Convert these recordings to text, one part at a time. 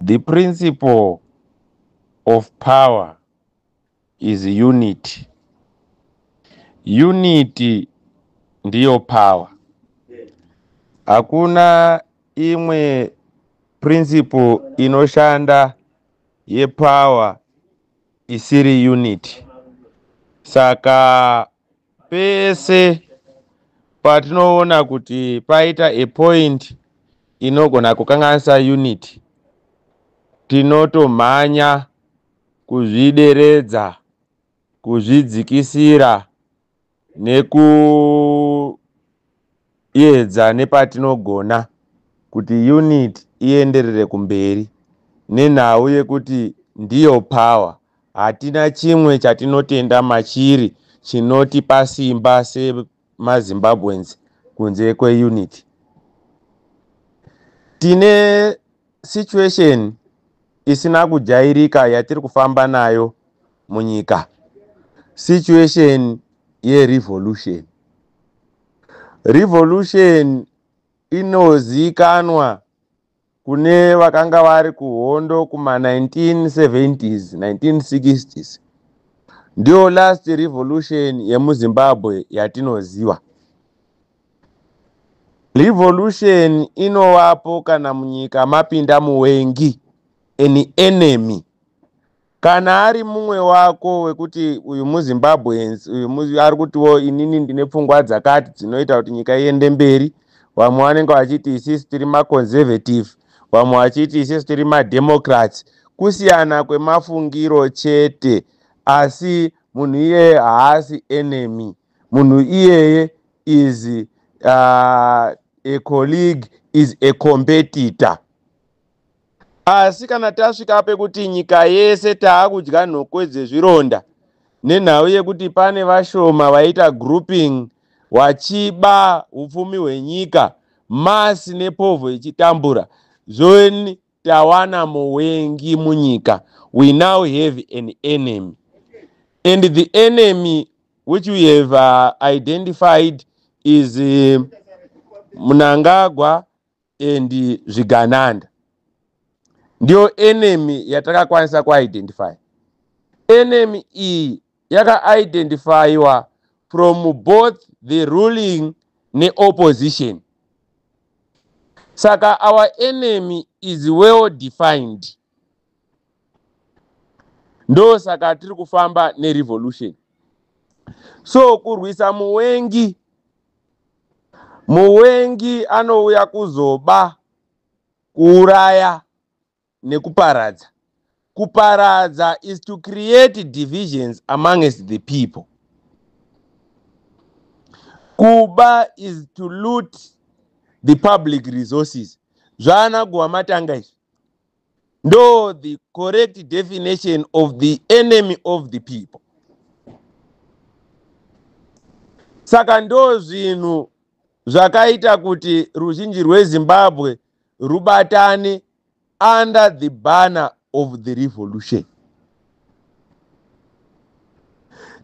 The principle of power is unity. Unity ndiyo power. Hakuna imwe principle inoshanda yepower isiri unity. Saka pese patinoona kuti paita a point inogona kukanganisa unity, tinotomhanya kuzvideredza, kuzvidzikisira nekuedza nepatinogona kuti unity ienderere kumberi nenhau yekuti ndiyo power. Hatina chimwe chatinotenda machiri chinotipa simba semaZimbabweans kunze kweunity. Tine situation isina kujairika yatiri kufamba nayo munyika, situation yerevolution. Revolution inoziikanwa kune vakanga vari kuhondo kuma 1970s 1960s, ndiyo last revolution yemuZimbabwe yatinoziva. Revolution inovapo kana munyika mapinda muwengi, an enemy. Kana ari mumwe wako wekuti uyu muZimbabweans, uyu ari kutiwo inini ndine pfungwa dzakati dzinoita kuti nyika iende mberi, vamwe vanenge vachiti isisi tiri maconservative, vamwe vachiti isisi tiri mademocrats, kusiyana kwemafungiro chete, asi munhu iyeye haasi enemy. Munhu iyeye is a colleague, is a competitor. Asi kana tasvika pekuti nyika yese taakudya nhokwe dzezvironda nenhau yekuti pane vashoma vaita grouping wachiba upfumi hwenyika, masi nepovho ichitambura, zvoni tawana muwengi munyika. We now have an enemy, and the enemy which we have identified is Mnangagwa and Zvigananda. Ndiyo enemy yatakakwanisa kuidentify. Enemy iyi yakaidentifyiwa from both the ruling neopposition. Saka our enemy is well defined. Ndo saka tiri kufamba nerevolution. So kurwisa muwengi, muwengi anouya kuzoba, kuuraya nekuparadza. Kuparadza is to create divisions amongst the people. Kuba is to loot the public resources. Zvana guva matanga izvi ndo the correct definition of the enemy of the people. Saka ndo zvinhu zvakaita kuti ruzhinji rweZimbabwe rubatane under the banner of the revolution.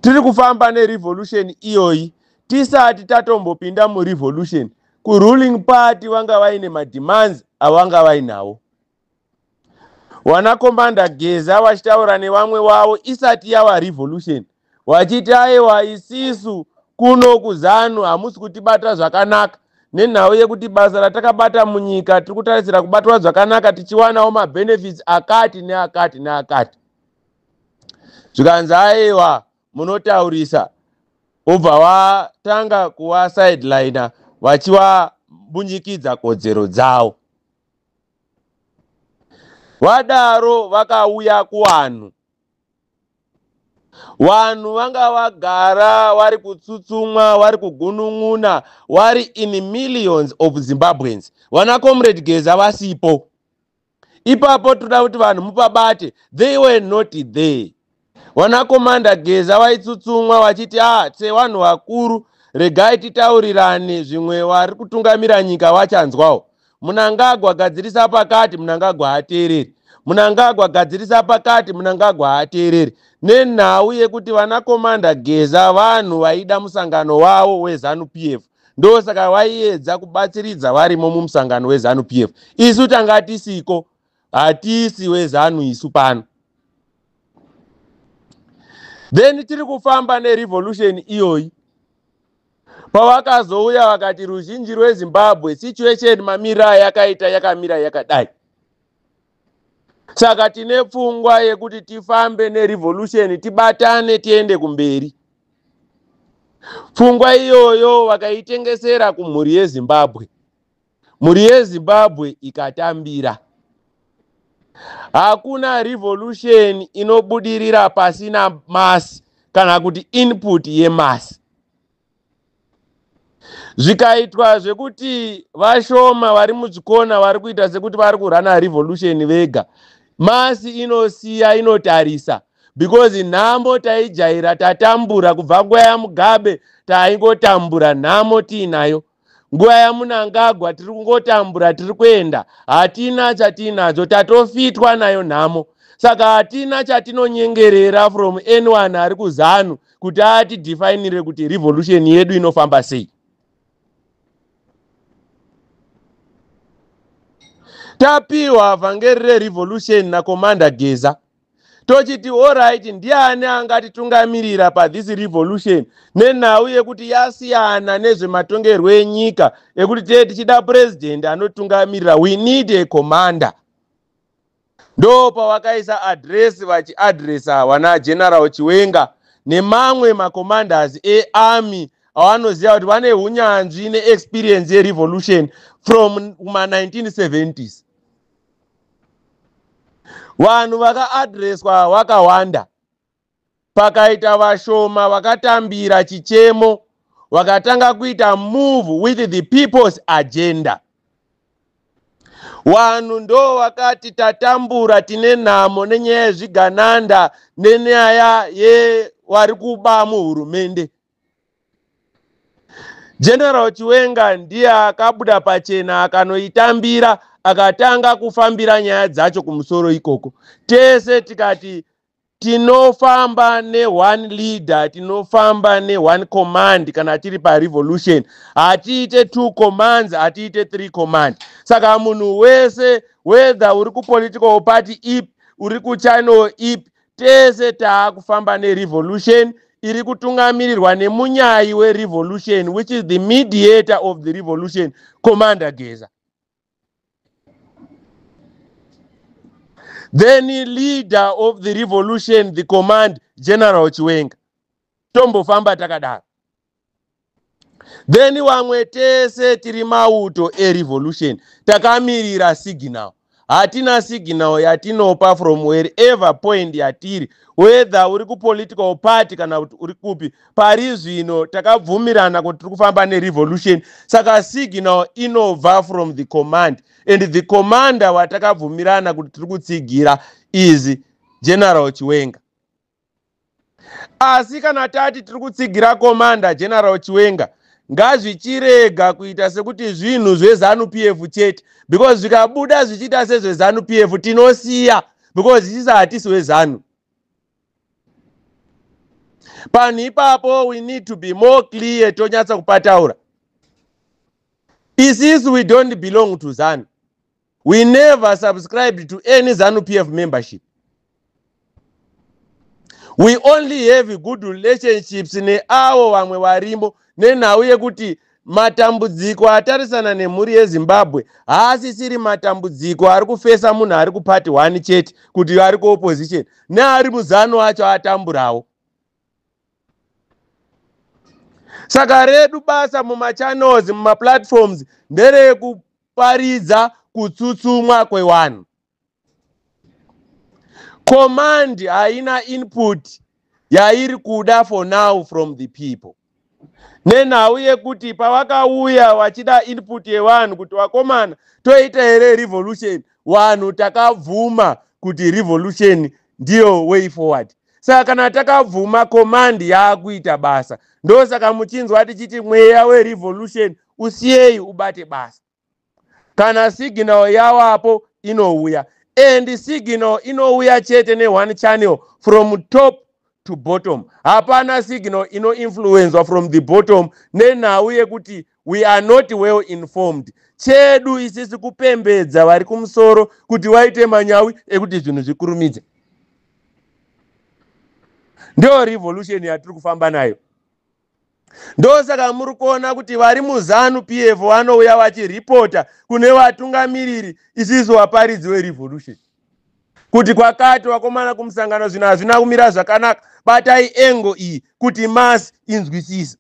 Tiri kufamba nerevolution iyoyi tisati tatombopinda murevolution. Kuruling party vanga vaine mademands avanga vainawo. Wana Commander Geza vachitaura nevamwe wavo isati yava revolution, vachiti aiwa isisu kuno kuZANU hamusi kutibata zvakanaka nenhau yekuti basa ratakabata munyika tiri kutarisira kubatwa zvakanaka tichiwanawo mabenefits akati neakati neakati. Zvikanzi aiwa munotaurisa, ubva watanga kuva sideliner vachivabunyikidza kodzero dzavo. Vadaro vakauya kuvanhu. Vanhu vanga vagara vari kutsutsumwa, vari kugunun'una, vari in millions of Zimbabweans. Vana Comrade Geza vasipo. Ipapo toda kuti vanhu mupabate, they were not there. Vana Commander Geza vaitsutsumwa vachiti ah, sevanhu vakuru regai titaurirane, zvimwe vari kutungamira nyika vachanzwawo. Mnangagwa gadzirisa pakati, Mnangagwa haateereri. Mnangagwa gadzirisa pakati, Mnangagwa haateereri. Nenhau yekuti vana Commander Geza vanhu vaida musangano wavo weZANU PF, ndosaka vaiedza kubatsiridza varimo mumusangano weZANU PF. Isu tanga tisiko. Hatisi weZANU isu pano. Then tiri kufamba nerevolution iyoyi. Pavakazouya vakati ruzhinji rweZimbabwe, situation mamiriro ayakaita yakamira yakadai, saka tine pfungwa yekuti tifambe nerevolution, tibatane, tiende kumberi. Pfungwa iyoyo vakaitengesera kumhuri yeZimbabwe, mhuri yeZimbabwe ikatambira. Hakuna revolution inobudirira pasina mass kana kuti input yemass. Zvikaitwa zvekuti vashoma vari muzvikona vari kuita sekuti vari kurana revolution vega, mass inosiya, inotarisa, because nhamo taijaira. Tatambura kubva nguva yaMugabe, taingotambura, nhamo tiinayo. Nguva yaMnangagwa tiri kungotambura, tiri kuenda, hatina chatiinacho, tatofitwa nayo nhamo. Saka hatina chatinonyengerera from anyone ari kuZANU kuti atidefinire kuti revolution yedu inofamba sei. Tapiwa vhangeri rerevolution nacommander Geza, tochiti alright, ndiani angatitungamirira pathis revolution, nenhau yekuti yasiyana nezvematongerwo enyika ekuti tee tichida purezidendi anotungamirira? We need a commander. Ndo pavakaisa address, vachiadresa vana General Chiwenga nemamwe macommanders earmy avanoziva kuti vane unyanzvi neexperience yerevolution from kuma-1970s. Vanhu vakaadreswa vakawanda, pakaita vashoma vakatambira chichemo, vakatanga kuita move with the people's agenda. Vanhu ndo vakati tatambura, tine nhamo nenyaya yezvigananda nenyaya yevari kuba muhurumende. General Chiwenga ndiye akabuda pachena, akanoitambira, akatanga kufambira nyaya dzacho kumusoro ikoko. Tese tikati tinofamba neone leader, tinofamba neone command. Kana tiri parevolution hatiite two commands, hatiite three command. Saka munhu wese, whether uri kupolitical party ipi, uri kuchannel ipi, tese taakufamba nerevolution iri kutungamirirwa nemunyayi werevolution, which is the mediator of the revolution, Commander Geza. Then leader of the revolution, the command, General Chiwenga. Tombofamba takadaro. Then vamwe tese tiri mauto erevolution, takamirira signal. Hatina signal yatinopa from wherever point yatiri, whether uri kupolitical party kana kuti uri kupi. Pari zvino takabvumirana kuti tiri kufamba nerevolution, saka signal inobva from the command, and the commander watakabvumirana kuti tiri kutsigira is General Chiwenga. Asi kana tati tiri kutsigira Commander General Chiwenga, ngazvichirega kuita sekuti zvinhu zveZANU PF chete, because zvikabuda zvichiita sezveZANU PF, tinosiya, because ichisa hatisi weZANU. Panhu ipapo we need to be more clear, tonyatsa kupataura. Isisu we don't belong to ZANU. We never subscribed to any ZANU PF membership. We only have good relationships neavo vamwe varimo, nenhau yekuti matambudziko atarisana nemhuri yeZimbabwe haasisiri matambudziko ari kufesa munhu ari kuparty one chete, kuti ari kuopposition neari muZANU acho atamburawo. Saka redu basa mumachannels, mumaplatforms, nderekuparidza kutsutsumwa kwevanhu. Command haina input yairi kuda for now from the people, nenhau yekuti pavakauya vachida input yevanhu kuti vakomana toita here revolution, vanhu takabvuma kuti revolution ndiyo way forward. Saka kana takabvuma, command yaakuita basa. Ndosaka muchinzwa tichiti mweya werevolution usiyei ubate basa. Kana signal yavapo, inouya, and signal inouya chete neone channel from top. to bottom. Hapana signal inoinfluenzwa from the bottom, nenhau yekuti we are not well informed. Chedu isisi kupembedza vari kumusoro kuti waite manyawi ekuti zvinhu zvikurumidze. Ndio revolution yatiri kufamba nayo. Ndosaka muri kuona kuti vari muZANU PF vanouya vachiripota kune vatungamiriri, isisu vaparidzi verevolution, kuti kwakati, vakomana, kumusangano zvinhu hazvina kumira zvakanaka, batai angle iyi kuti mass inzwisise.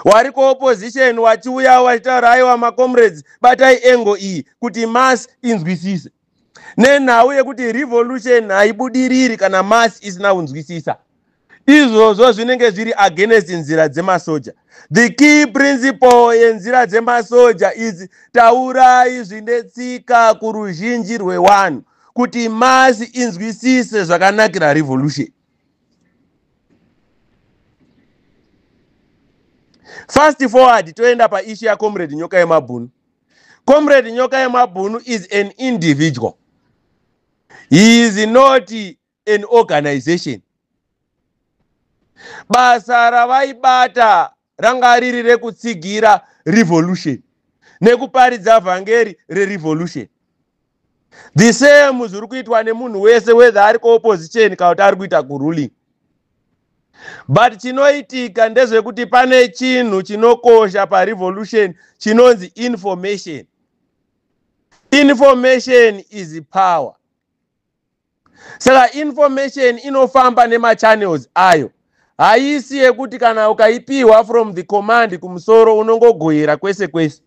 Wari kuopposition wachiuyawo vachitaura, "Aiwa macomrades, batai angle iyi kuti mass inzwisise," nenhau yekuti revolution haibudiriri kana mass isina kunzwisisa. Izvozvo zvinenge zviri against nzira dzemasoja. The key principle yenzira dzemasoja idzi: taurai zvine tsika kuruzhinji rwevanhu kuti mass inzwisise zvakanakira revolution. Fast forward, toenda paissue yacomrade Nyoka Yemabhunu. Comrade Nyoka Yemabhunu is an individual, he is not an organization. Basa ravaibata ranga riri rekutsigira revolution nekuparidza vhangeri rerevolution, the same zviri kuitwa nemunhu wese, whether ari kuopposition kana kuti ari kuita kuruling. But chinoitika ndezvekuti pane chinhu chinokosha parevolution chinonzi information. Information is power. Saka information inofamba nemachannels ayo. Haisi yekuti kana ukaipiwa from the command kumusoro unongogoyera kwese kwese.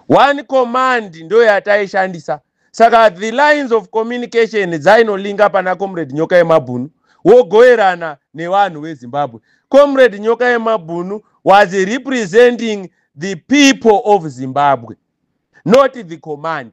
One command ndo yataishandisa. Saka the lines of communication dzainolinga pana Comrade Nyoka Yemabhunu, wogoverana nevanhu veZimbabwe. Comrade Nyoka Yemabhunu was representing the people of Zimbabwe, not the command.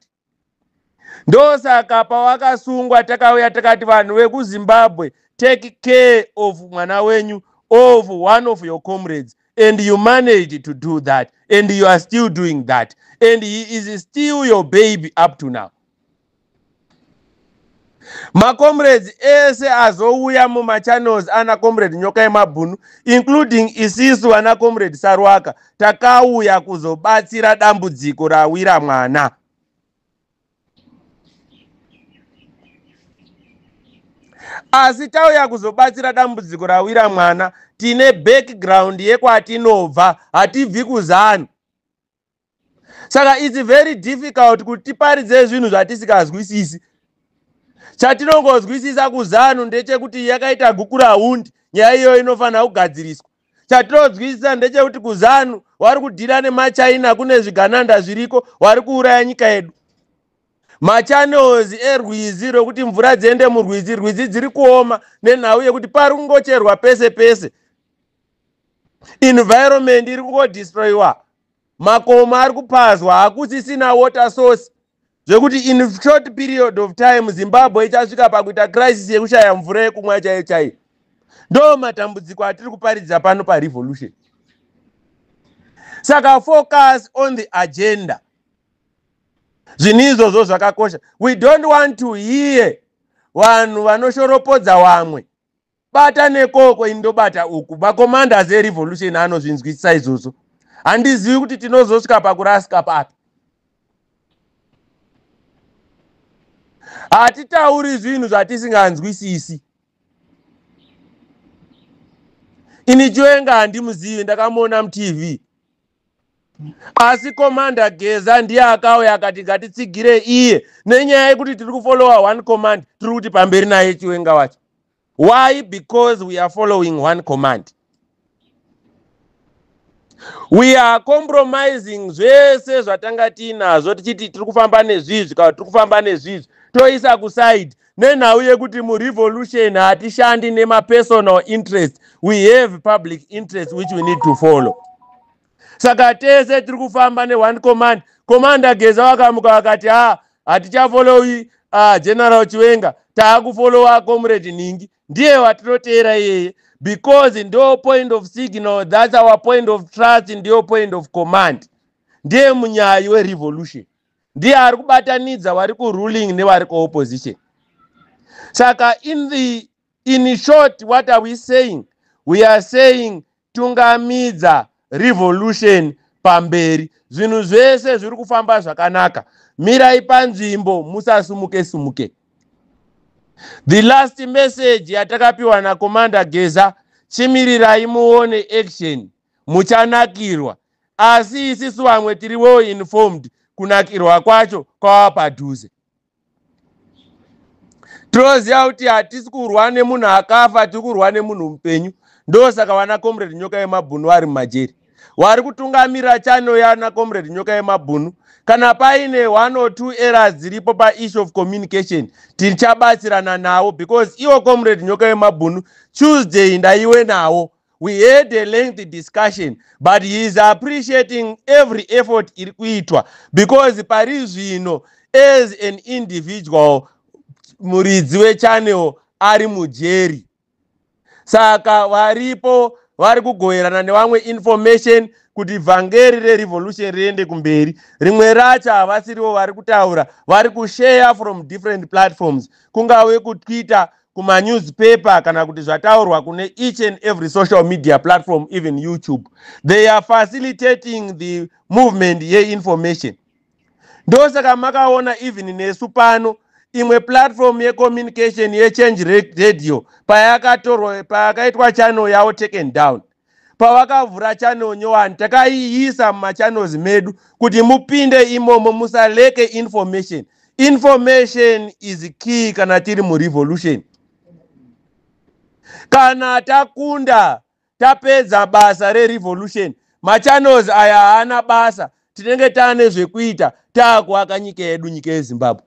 Ndosaka pawakasungwa takauya takati, "Vanhu vekuZimbabwe, take care of mwana wenyu, of one of your comrades," and you managed to do that, and you are still doing that, and he is still your baby up to now. Macomrades ese azouya mumachannels ana Comrade Nyoka Yemabhunu, including isisu vana Comrade Sarwaka, takauya kuzobatsira dambudziko rawira mwana. Asi tauya kuzobatsira dambudziko rawira mwana, tine background yekwatinobva. Hatibvi kuZANU. Saka it's very difficult kuti tiparidze zvinhu zvatisikazwisisi. Chatinongozwisisa kuZANU ndechekuti yakaita Gukurahundi, nyaya iyoyo inofanira kugadziriswa. Chatinozwisisa ndechekuti kuZANU vari kudhira nemaChina, kune zvigananda zviriko, vari kuuraya nyika yedu. Machannels erwizi rokuti mvura dziende murwizi, rwizi dziri kuoma nenhau yekuti pari kungocherwa pese pese. Environment iri kungodestroyiwa, makomo ari kupazwa, hakusisina water source, zvekuti in short period of time Zimbabwe ichasvika pakuita crisis yekushaya mvura yekumwa chaiyo chaiyo. Ndo matambudziko atiri kuparidza pano parevolution. Saka focus on the agenda. Zvinhu izvozvo zvakakosha. We don't want to hear vanhu vanoshoropodza vamwe. Bata nekoko, indobata uku. Macommanders erevolution anozvinzwisisa izvozvo. Handizivi kuti tinozosvika pakurasika papi. Hatitauri zvinhu zvatisinganzwisisi. Ini Chiwenga handimuzivi, ndakamuona muTV, asi Commander Geza ndiye akauya akati ngatitsigire iye. Nenyaya yekuti tiri kufollowa one command, tiri kuti pamberi naye Chiwenga wacho. Why? Because we are following one command. We are compromising zvese zvatanga tiinazvo, tichiti tiri kufamba nezvizvi kana tiri kufamba nezvizvi, toisa kuside, nenhau yekuti murevolution hatishandi nemapersonal interest. We have public interest which we need to follow. Saka tese tiri kufamba neone command. Commander Geza wakamuka vakati, "Ha, hatichafollowi General Chiwenga, taakufollowa Comrade Ningi." Ndiye watinoteera iyeye, because ndo point of signal, that's our point of trust, ndiyo point of command, ndiye munyayi werevolution, ndiye ari kubatanidza vari kuruling nevari kuopposition. Saka in the In short, what are we saying? We are saying tungamidza revolution pamberi. Zvinhu zvese zviri kufamba zvakanaka. Mirai panzvimbo, musasumuke sumuke. The last message yatakapiwa naCommander Geza: chimirirai muone action, muchanakirwa. Asi isisu vamwe tiri well informed, kunakirwa kwacho kwava padhuze. Tinoziva kuti hatisi kurwa nemunhu akafa, tiri kurwa nemunhu mupenyu. Ndosaka vana Comrade Nyoka Yemabhunu vari mumajeri, vari kutungamira channel yana Comrade Nyoka Yemabhunu. Kana paine one or two errors dziripo paissue of communication, tichabatsirana navo, because iwo Comrade Nyoka Yemabhunu, Tuesday ndaiwe nawo, we had a lengthy discussion, but he is appreciating every effort iri kuitwa, because pari zvino as an individual, muridzi wechannel ari mujeri. Saka varipo vari kugoverana nevamwe information kuti vhangeri rerevolution riende kumberi. Rimwe racho havasirivo vari kutaura, vari kushare from different platforms, kungave kuTwitter, kumanewspaper, kana kuti zvataurwa kune each and every social media platform, even YouTube. They are facilitating the movement yeinformation. Ndosaka makaona even nesu pano, imwe platform yecommunication yeChange Radio payakatorwa, payakaitwa channel yavo taken down, pavakavhura channel nyowani, takaiisa mumachannels medu kuti mupinde imomo, musaleke information. Information is key kana tiri murevolution. Kana takunda, tapedza basa rerevolution, machannels aya haana basa. Tinenge taane zvekuita, taakuaka nyika yedu, nyika yeZimbabwe.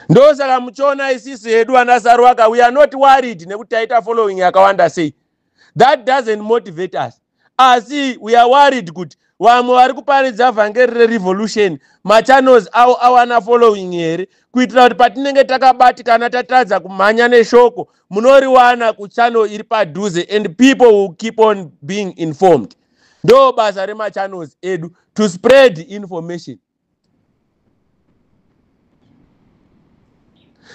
Ndosaka muchiona isisu hedu ana Saruwaka, we are not worried nekuti taita following yakawanda sei. That doesn't motivate us. Asi we are worried kuti vamwe vari kuparidza vhangeri rerevolution, machannels avo awana following here, kuitira kuti patinenge takabatikana, tatadza kumhanya neshoko, munoriwana kuchannel iri padhuze and people will keep on being informed. Ndo basa remachannels edu, to spread information.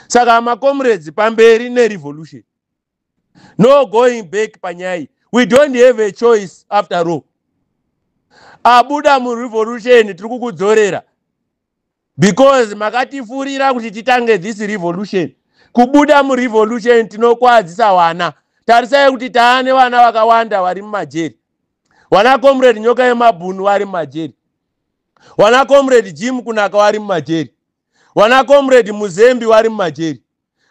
Saka macomrades, pamberi nerevolution, no going back panyaya iyi. We don't have a choice after all. Abuda murevolution, tiri kukudzorera, because makatifurira kuti titange this revolution. Kubuda murevolution tinokwadzisa vana. Tarisai kuti taane vana vakawanda vari mumajeri. Vana Comrade Nyoka Yemabhunu vari mumajeri, vana Comrade Jim Kunaka vari mumajeri, vana Comrade Muzembi vari mumajeri,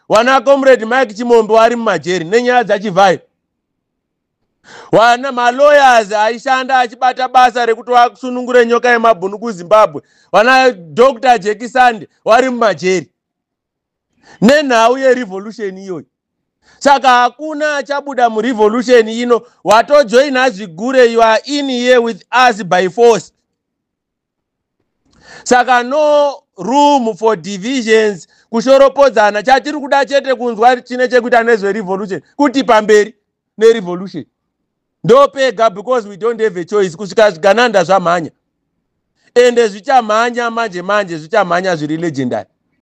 vana Comrade Mike Chimombe vari mumajeri nenyaya dzaChivhayo. Vana malawyers aishanda achibata basa rekuti vasunungure Nyoka Yemabhunu kuZimbabwe, vana Dr Jekisande, vari mumajeri nenhau yerevolution iyoyi. Saka hakuna achabuda murevolution ino. Watojoina zvigure, you are in here with us by force. Saka no room for divisions, kushoropodzana. Chatiri kuda chete kunzwa chine chekuita nezverevolution, kuti pamberi nerevolution, ndopega, because we don't have a choice kusvika zvigananda zvamhanya. Ende zvichamhanya manje manje, zvichamhanya zviri legendary.